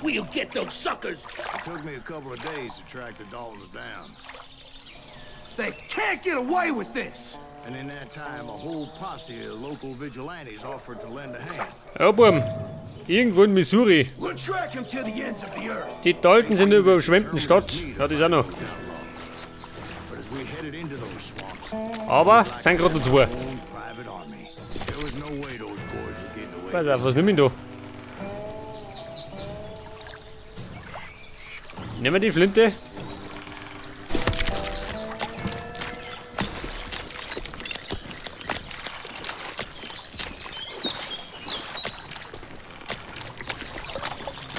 We'll get those suckers. It took me a couple of days to track the Daltons down. They can't get away with this. And in that time, a whole posse of local vigilantes offered to lend a hand. Ja, Buam. Irgendwo in Missouri. We'll track him to the ends of the earth. Die Daltons sind in der überschwemmten Stadt. Ja, das auch noch. But as we headed into those swamps, Aber sind gerade noch zwei. own private army. There was no way those boys were getting away. Pass auf, was nimm ich da? Nehmen wir die Flinte.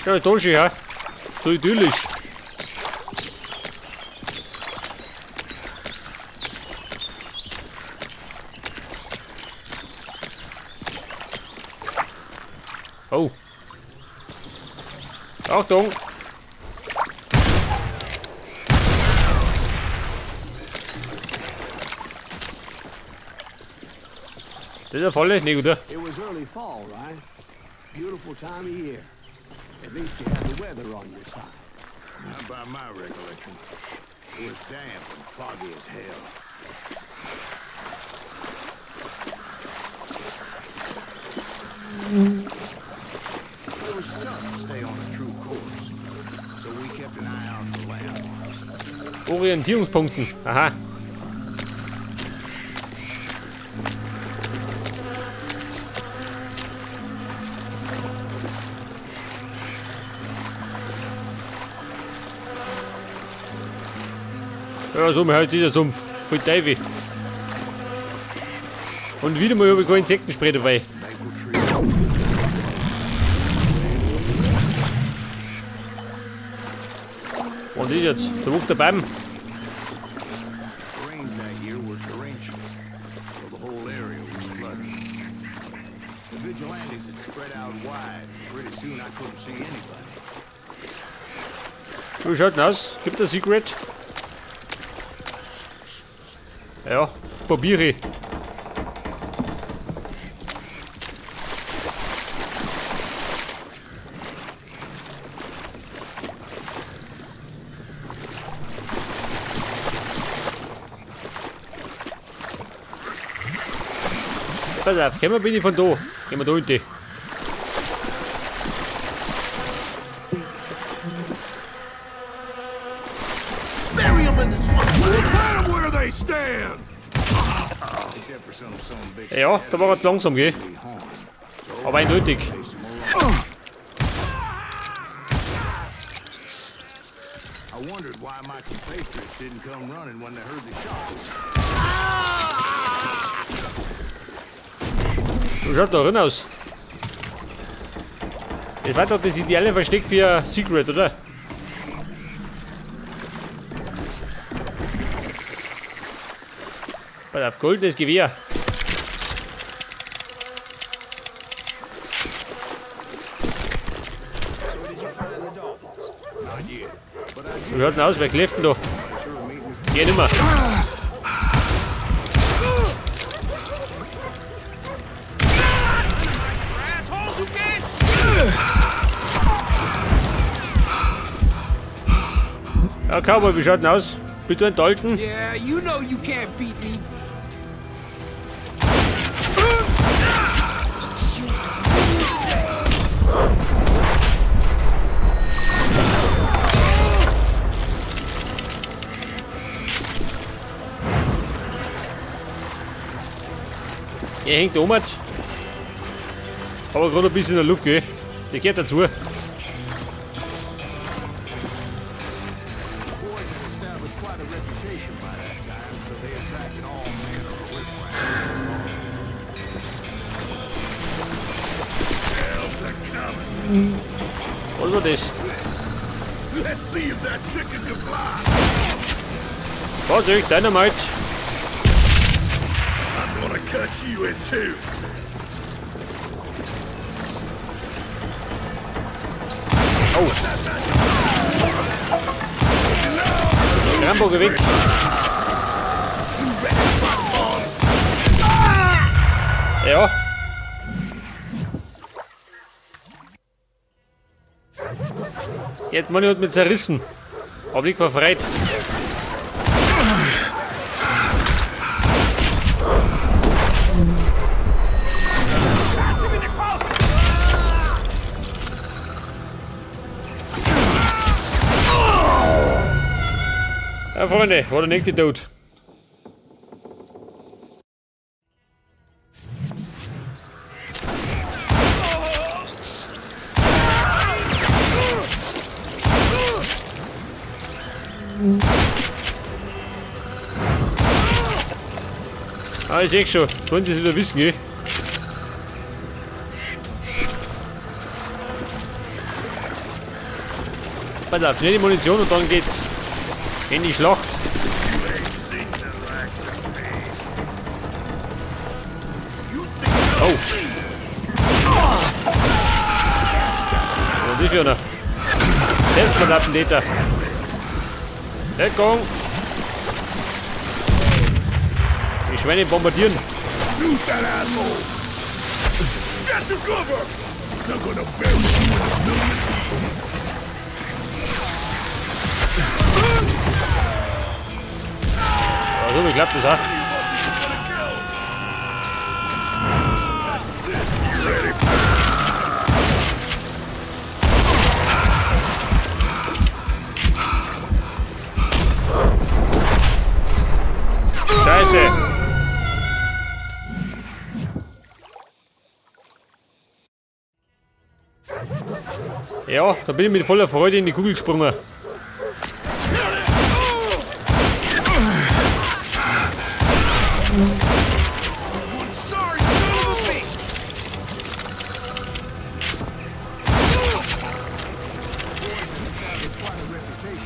Ja, da schön, ja. So idyllisch. Oh. Achtung! Das ist eine Falle, nee, oder? It was early fall, right? Beautiful time of year. At least you had the weather on your side. Not by my recollection. It was damp and foggy as hell. It was tough to stay on a true course, so we kept an eye out for landmarks. Orientierungspunkten. Aha. Ja, so halt dieser Sumpf. Voll Teufel. Und wieder mal habe ich kein Insektenspray dabei. Und ist jetzt? Da wuchs der Baum. The rains that year were torrential, so the whole area was flooded. The vigilantes had spread out wide. Pretty soon I couldn't see anybody. Wie schaut denn aus? Gibt es ein Secret? Ja, Papiere. Pass auf, kommen wir bitte von da. Gehen wir da hinten. Bury 'em in the swamp. Plant 'em where they stand. Except for some sumbitch Ja, da war er zu langsam, gell? harm. So Aber eindeutig. chase 'em along. I wondered why my compatriots didn't come running when they heard the shots. Wie schaut da drin aus? Das war doch das ideale Versteck für ein Secret, oder? Pass auf, goldenes Gewehr. So did you find the Daltons? Not yet, but I Wie schaut denn aus? Wer klebt denn da? sure meeting Geh nimmer. Assholes who can't Ja, Cowboy, wie schaut denn aus? Bitte ein Dalton? Yeah, you know you can't beat me. Er hängt oben. Aber gerade ein bisschen in der Luft, gell? Der gehört dazu. The boys had established quite a reputation by that time, so they attracted all manner of riffraff. Was war das? Let's see if that chicken can fly. Vorsicht, Dynamite! I'm gonna cut you in two. Oh. Rambo, geh weg! Ja. Jetzt Mann hat mich zerrissen. Aber ich war freit. Ja, Freunde, war der nächste tot. Ah, ich seh schon. Das wollen sie wieder wissen, gell? Pass auf, schnell die Munition und dann geht's in die Schlacht. Oh. Was ist für einer? Selbstmordattentäter. Deckung! Die Schweine bombardieren. Ja, so klappt das auch. Scheiße! Ja, da bin ich mit voller Freude in die Kugel gesprungen.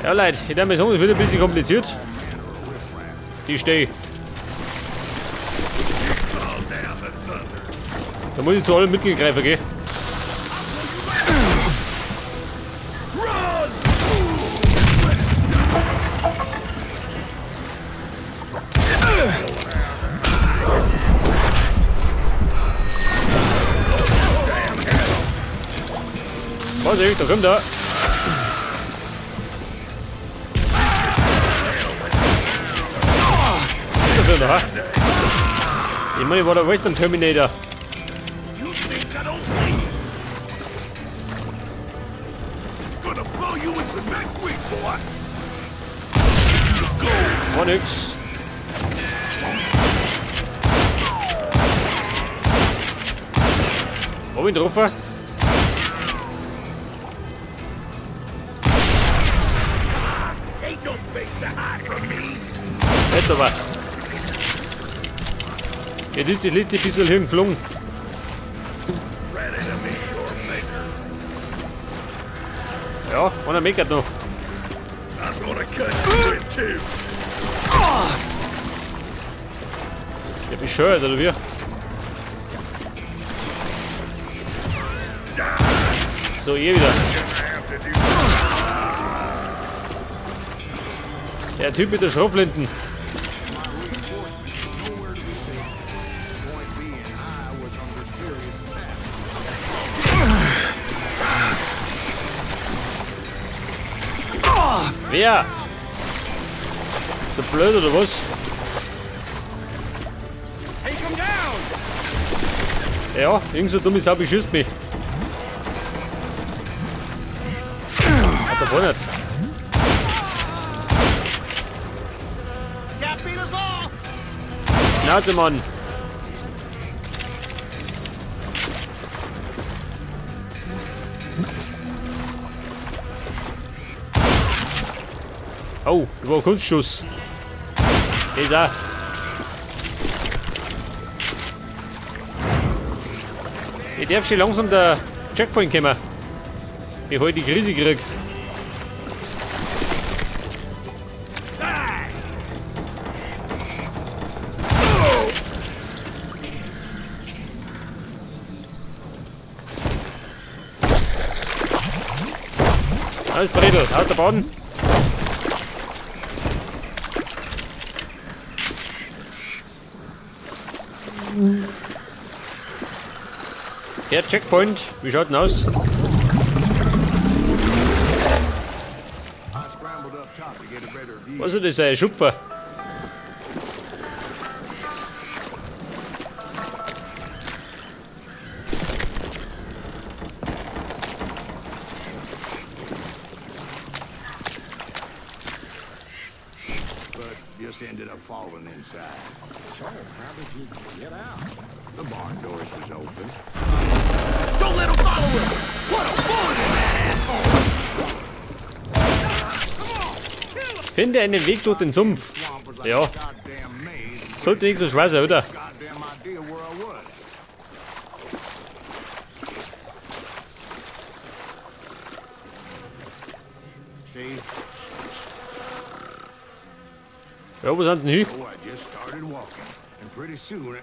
Ja, Leute, ich darf mir sagen, es wird ein bisschen kompliziert. Die stehe. Da muss ich zu allen Mitteln greifen, gell? Vorsicht, da kommt er! Ich meine, ich war der Western Terminator. War nix. Hab ich ihn getroffen? Jetzt aber. Jetzt ist die letzte bisschen hingeflogen. Ja, einer meckert noch. Der bescheuert, oder wie? So, ihr wieder. Der Typ mit der Schrotflinten. Wer? Der blöd oder was? Ja, irgend so dumme Sau beschießt mich. Hat er voll nicht. Schnauze, Mann. Oh, das war ein Kunstschuss. Geht da. Ich darf schon langsam der Checkpoint kommen, bevor ich die Krise krieg. Alles Bredel, haut der Boden. Der Checkpoint, wie schaut denn aus? Was ist das, ein Schupfer? Just ended up falling inside. So, how did you get out? The barn doors was open. Don't let him follow him! What a bullet in that asshole! Finde einen Weg durch den Sumpf. Ja. Sollte nicht so schwer sein, oder? Ja, wo sind denn hin? So I just started walking, and pretty soon.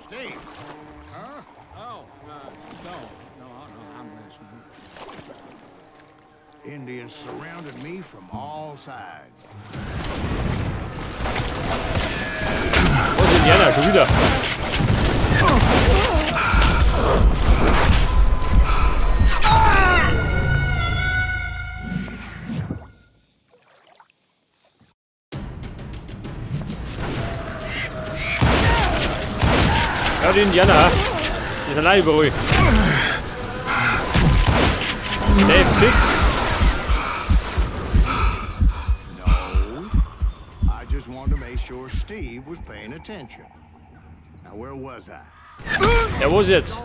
Steve. Huh? Oh, no, I'm listening. Indians surrounded me from all sides. Was, Indianer, schon wieder. Ja, die Indianer, die sind auch überall. Der fix. Wanted to make sure Steve was paying attention. Now where was I? Ja, wo ist jetzt?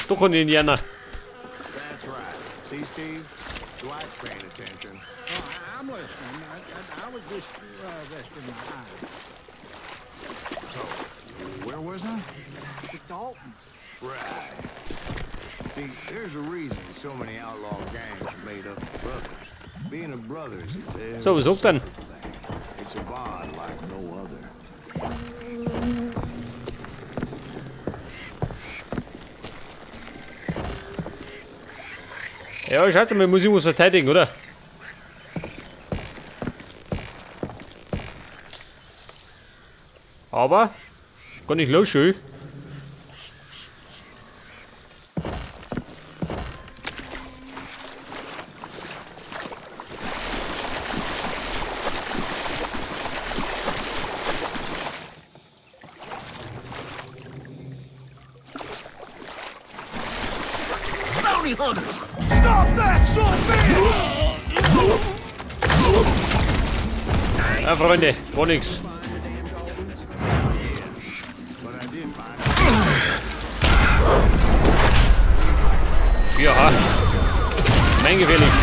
Doch ein Indianer. That's right. See, Steve? Dwight's paying attention. Oh, I'm listening. I was just resting my eyes. So, where was I? The Daltons. Right. See, there's a reason so many outlaw gangs are made up of brothers. Being a brother is a very So, was sagt denn? It's a bond like no other. Ja, schaut mal, muss ich was verteidigen, oder? Aber kann ich los, schön. Hunters! Stop that son of a bitch! Ja, Freunde, war nix. Ja, mein gefährlich.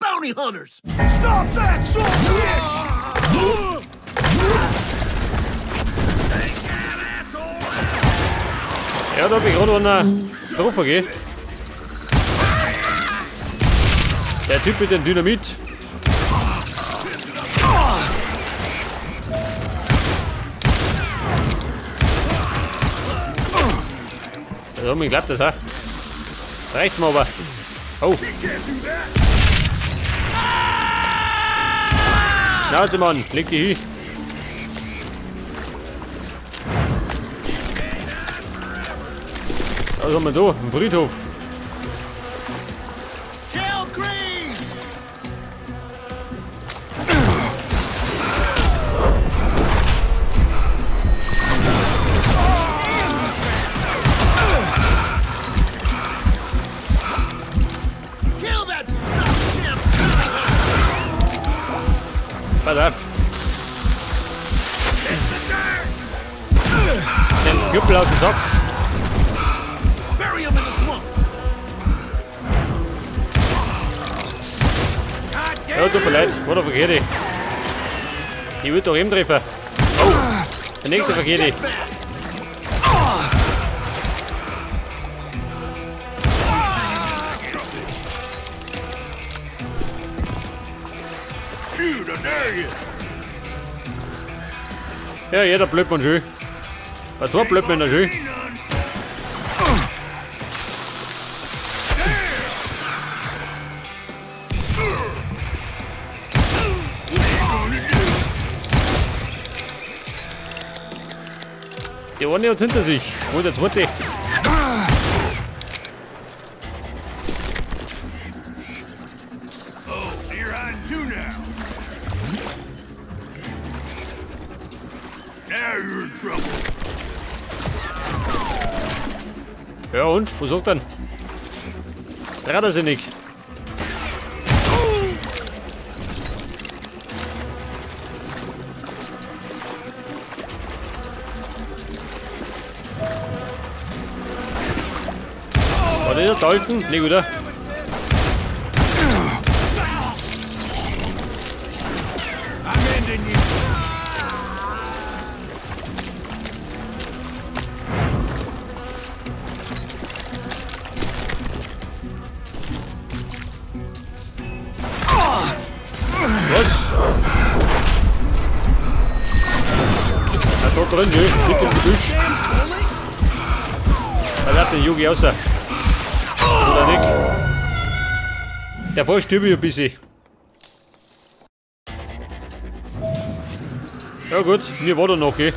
Bounty hunters! Stop that son of a bitch! Ja, da hab ich gerade einen getroffen, gell? Der Typ mit dem Dynamit. Also, mir klappt das, ha? Reicht mir aber. Oh. Schnauze, Mann, leg dich hin. Was haben wir da? Ein Friedhof. Pass auf. Den Knüppel aus dem Sack. Ja, tut mir leid, war der Verkehrte. Ich würde doch eben treffen. Oh, der nächste Verkehrte. Ja, jeder blöd man schön. Bei zwei blöd man schön. Der eine hat's hinter sich. Und der zweite. Oh, so you're hiding too now. Now you're in trouble. Ja und? Was sagt denn? Traut er sich nicht. War der Dalton? Nee, oder? Was? Ja, dort drin, ne? Mit dem Gebüsch. Da hat den Yugi raus. Oder nicht? Der voll stirb ich ein bisschen. Ja gut, mir war da noch, gell?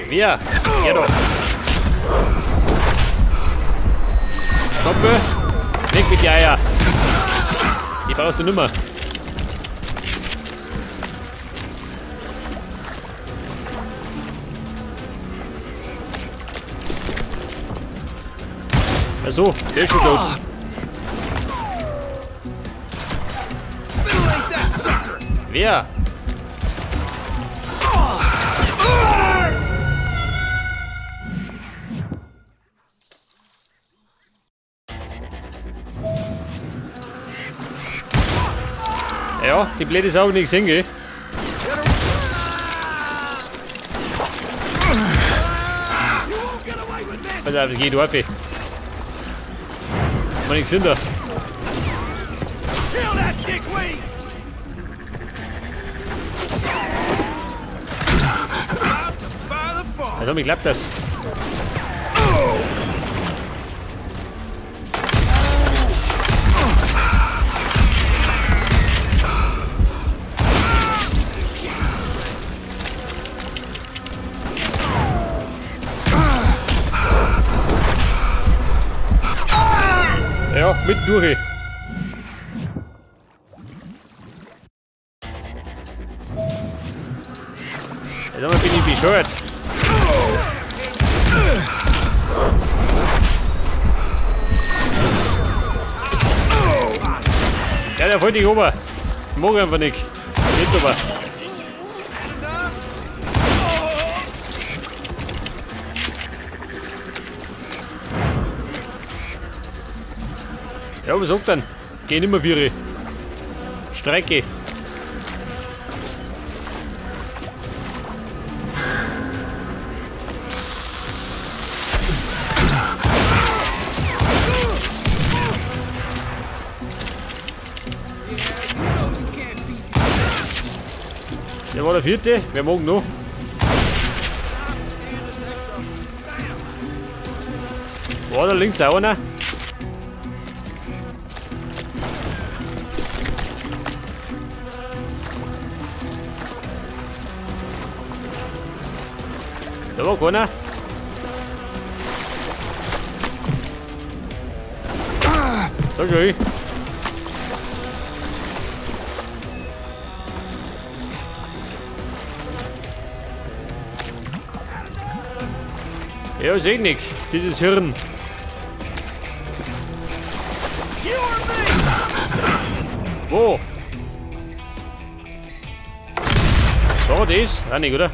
Wer? Ja doch. Koppe. Leg mit die Eier. Die brauchst du nimmer. Ach so, der ist schon tot. Wer? Ja, die blöde Sau nicht gesehen, gell? Also, das geht auf. Man nichts hinter. Also, mir klappt das. Ja, mit durch. Jetzt einmal bin ich bescheuert. Ja, der wollte ich oben. Mag einfach nicht. Nicht aber. Ja, was sagt denn? Geh nimmer Viere. Strecke. Der war der vierte. Wer mag noch? War da links auch einer? Da war keiner. Da schau ich. Ja, seh nicht. Dieses Hirn. Wo? Da, das? Auch nicht, oder?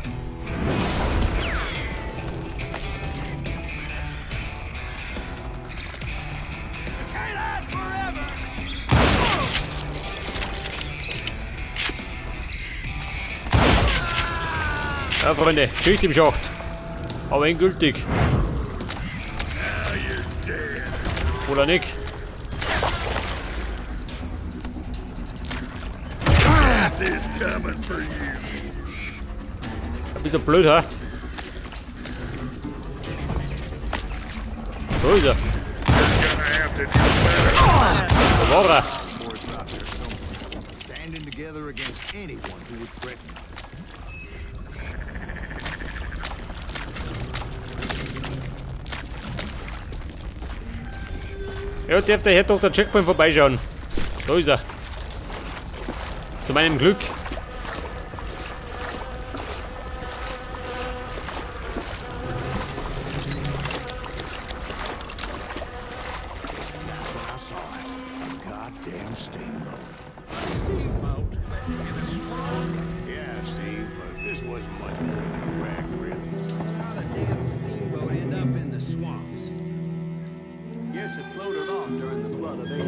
Ja, Freunde, Schicht im Schacht. Aber endgültig. Oder nicht? Ein bisschen blöd, hä? Da ist er. Da war er. Standing together against anyone who would threaten us. Ja, darf der Herr Dr. Checkpoint vorbeischauen. Da ist er. Zu meinem Glück. That's when I saw it. A goddamn steamboat. Steamboat? In a swamp? Yeah, Steve, but this wasn't much more than a wreck, really. How'd a damn steamboat end up in the swamps? Guess it floated off during the flood of '89.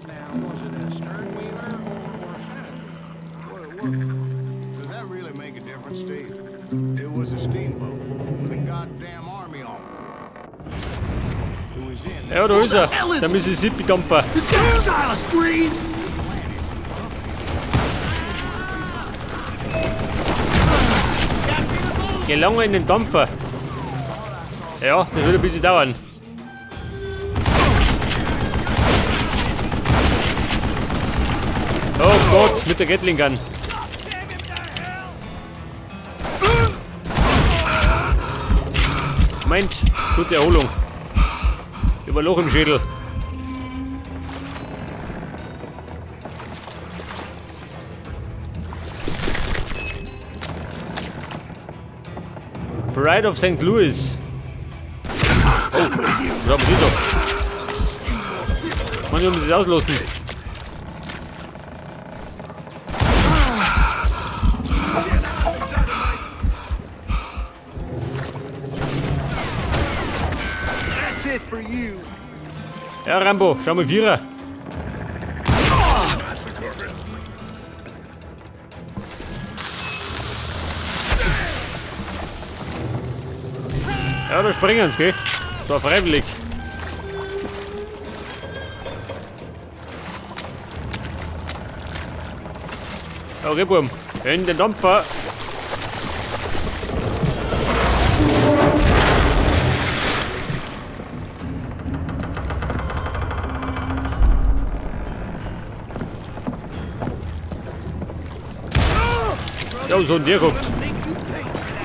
Now, was it a stern wheeler or a senator? What, does that really make a difference, Steve? It was a steamboat with a goddamn army on board. Who was in Ja, da ist er. Der Mississippi-Dampfer. Silas Greaves! Gelange in den Dampfer. Ja, das wird ein bisschen dauern. Oh Gott, mit der Gatling Gun. Moment, kurze Erholung. Über Loch im Schädel. Bride of St. Louis. Oh, was haben Sie da? Mann, wir müssen es auslassen. That's it for you. Ja, Rambo, schau mal Vierer. Ja, da springen sie, gell? Das war freiwillig. Okay, Buben. In den Dampfer. Ja, so ein Tier kommt.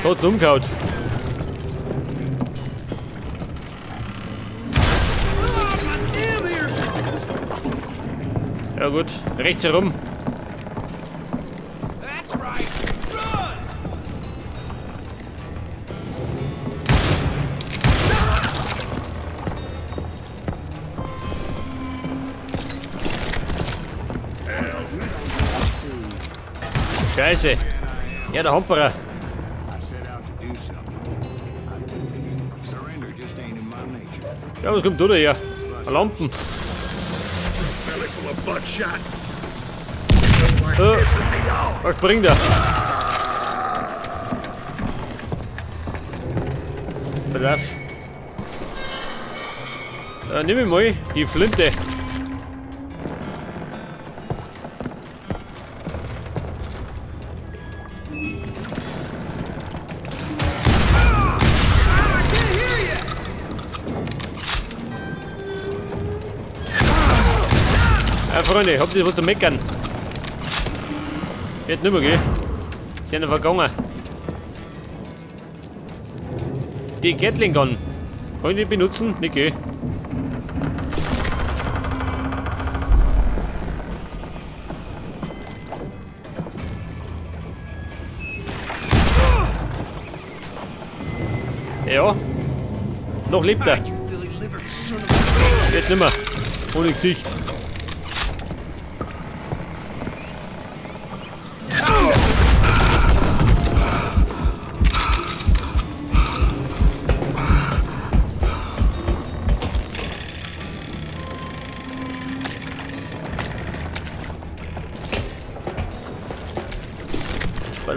Tot umgehauen. Ja gut, rechts herum. Scheiße. Ja, der Hamperer. Ja, was kommt da her? Lampen. Was bringt er? Pass auf. Nimm ich mal die Flinte. Ja, Freunde, habt ihr was zu meckern? Wird nimmer, gell? Sind ja vergangen. Die Gatling Gun. Kann ich nicht benutzen? Nicht, gell? Ja. Noch lebt er. Wird nimmer. Ohne Gesicht.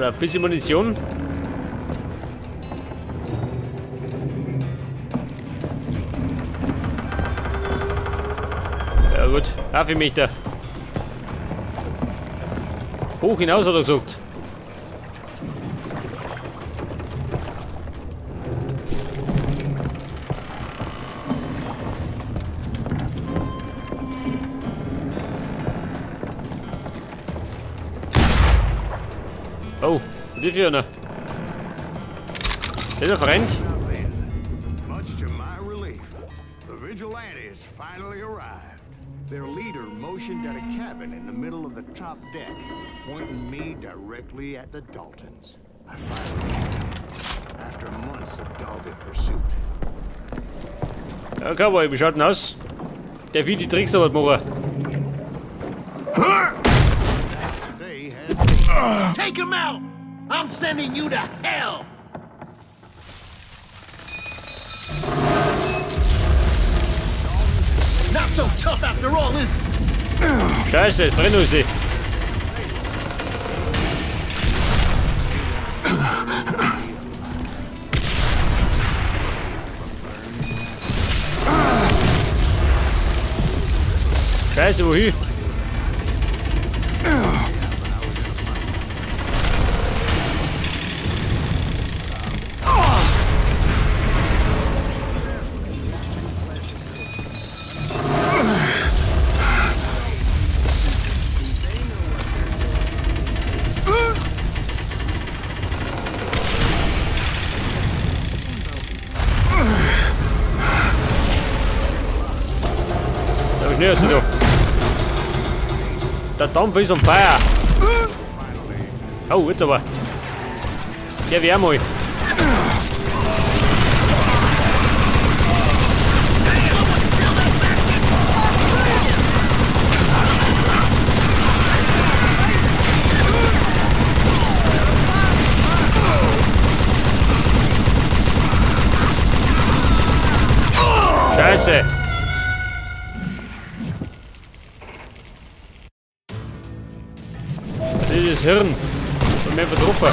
Ein bisschen Munition. Ja gut, auf ich mich da. Hoch hinaus, hat er gesagt. Das ist einer. Der ist verrennt. Much to my relief, the vigilantes finally arrived. Their leader motioned at a cabin in the middle of the top deck, pointing me directly at the Daltons. I finally had them, after months of dogged pursuit. Ja, Cowboy, wie schaut denn aus? Der wie die Drecksarbeit machen. Take him out! I'm sending you to hell! Not so tough after all, is it? Scheiße, brenn raus. Scheiße, wohin? Da. Der Dampf ist on fire. Oh, jetzt aber. Der wär mal. Scheiße. Das Hirn und mehr vertroffen.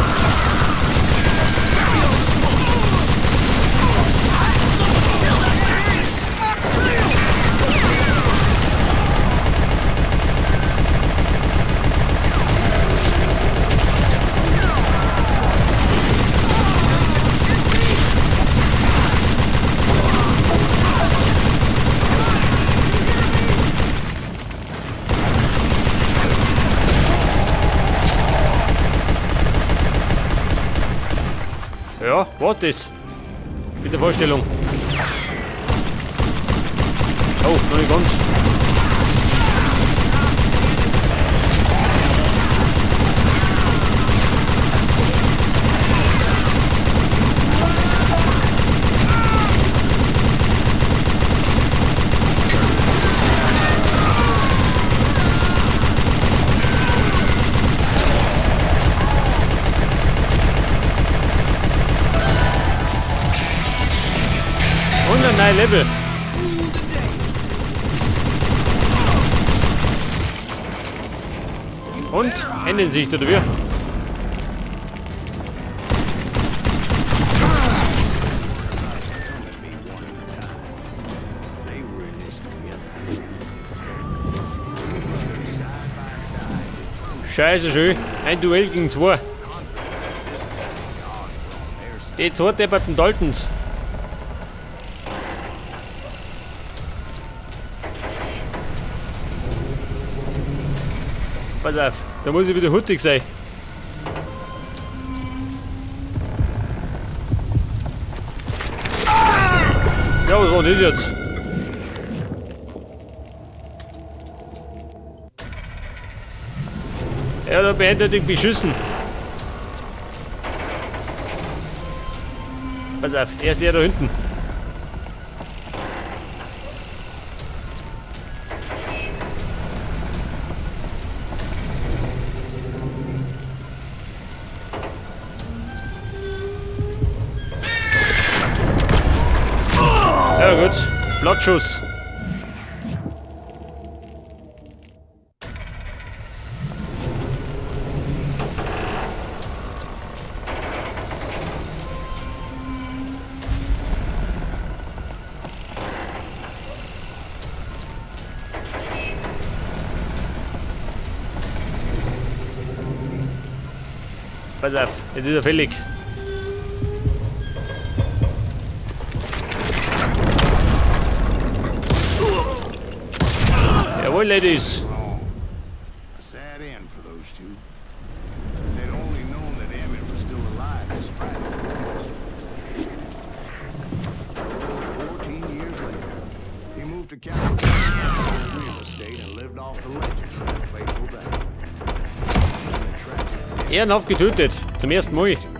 Ja, what is? Mit der Vorstellung. Oh, noch nicht ganz. Nein, Level. Und Endensicht, oder wie? Scheiße, schön. Ein Duell gegen zwei. Die zwei depperten Daltons. Pass auf, da muss ich wieder huttig sein. Ja, was war denn das jetzt? Ja, da beendet dich beschissen. Pass auf, er ist der da hinten. Ja gut, Blattschuss. Pass auf, jetzt ist er fällig. Jawohl, Ladies. A sad end for those two. If they'd only known that Emmett was Despite his wounds. 14 years later, he moved to California, sold real estate, and lived off the legend of that fateful day. And the tragic death Ehrenhaft getötet. Zum ersten Mal.